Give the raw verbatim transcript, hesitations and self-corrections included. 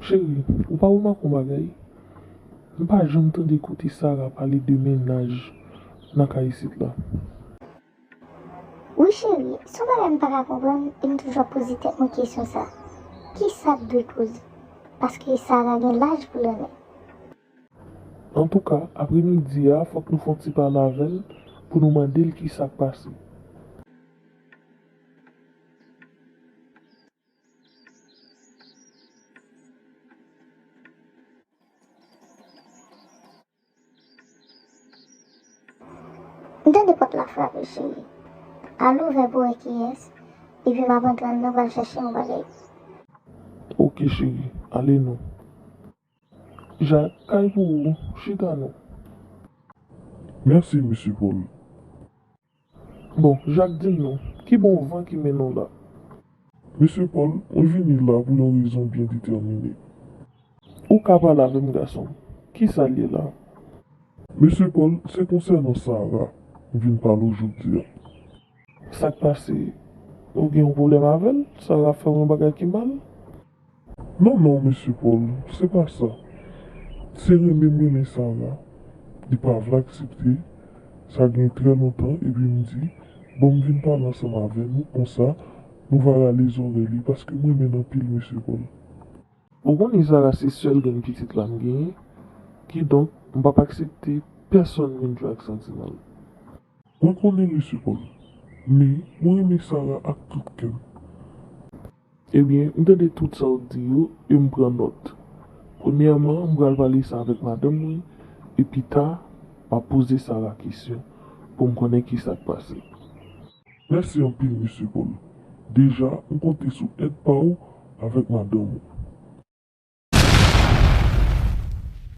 Cheri, ou pa remake yon bagay? M pa janm tande kote Sara pale de mennaj nan kay isit la. Wi, cheri, se yon bagay m pa ka konprann e m toujou ap poze tèt mwen kesyon sa. Ki sa k dwe koze? Paske Sara gen laj pou l renmen. Antouka, apremidi a, fòk nou fè yon ti pale avè l pou nou mande l ki sa k pase. M tande pòt la frape, cheri. Al ouvè pou wè kiyès, epi m ap antre anndan pral chèche yon bagay. Oke, cheri, ale non. Jak, kay pou ou, chita non. Mèsi, mesye Paul. Bon, Jak, di m non, ki bon van ki mennen w la? Mesye Paul, mwen vini la pou yon rezon byen detèmine. Ou ka pale avè m, gason m. Kisa l ye la? Mesye Paul, se konsènan Sara m vin pale w jodi a. Sa k pase? Ou gen yon pwoblèm avè l? Sara fè w yon bagay ki mal? Non, non, mesye Paul, se pa sa. Se renmen m renmen Sara. Li pa vle aksepte. Sa gen trè lontan, epi m di, bon, m vin pale ansanm avè nou, konsa, nou va rale zòrèy li, paske m renmen l anpil, mesye Paul. Ou konnen Sara se sèl grenn pitit la m genyen, kidonk, m p ap aksepte pèsonn vin jwe ak santiman l. Mwen konnen, mesye Paul, men mwen renmen Sara ak tout kè m. Ebyen, m tande tout sa w di yo e m pran nòt. Premyèman, m pral pale sa avèk madanm mwen, e pita, m ap poze Sara kesyon pou m konnen kisa k pase. Mèsi anpil, mesye Paul. Deja, m konte sou èd pa w avèk madanm ou.